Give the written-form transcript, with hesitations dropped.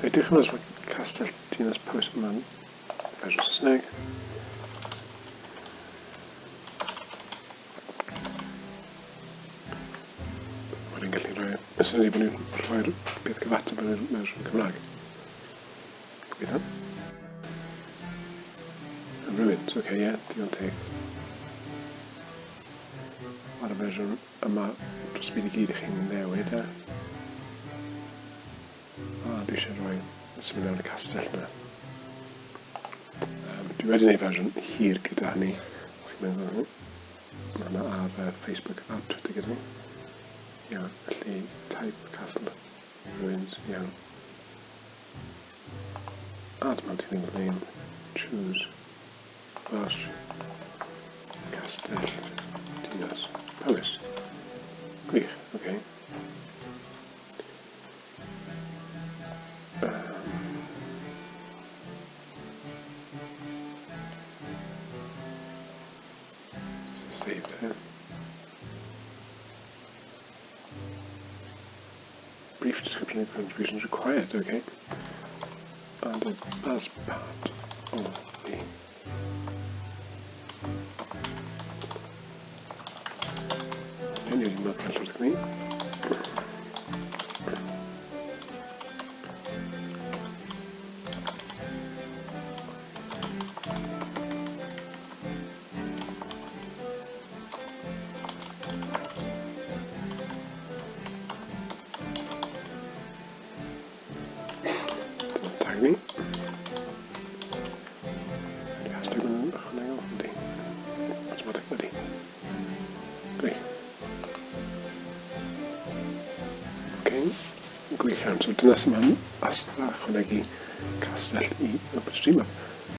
Edrych yn os mae Castell Dinas Powys yma'n fersiwn Saesneg. Mae'n gallu rhoi, y syniad bod ni'n rhoi'r beth cyfateb yn yr fersiwn Cymraeg. Gobeithio. Ruins, oce, okay, ie, yeah, digon teg. Ar y fersiwn yma, dros y byd i gyd i chi'n newid e. A dwi eisiau rhoi symud mewn y castell yna. Dwi wedi gwneud fersiwn hir gyda hynny, os chi'n meddwl hynny. Mae hwnna ar Facebook a Twitter gyda ni. Iawn, felly type castle ruins, iawn. Add multilingual name, choose Welsh, Castell, Dinas, Powys. Gwych, oce. Okay. Save there. Brief description of contributions required, okay. And as part of the Hynny wedi mynd allan wrth ni. Tag ni. Ydy hashtag yn ychwanegol? Ydy. Automatic ydy. Gwych. Okay. Gwych iawn. So dyna sy'n ma'n ychwanegu castell i OpenStreetMap.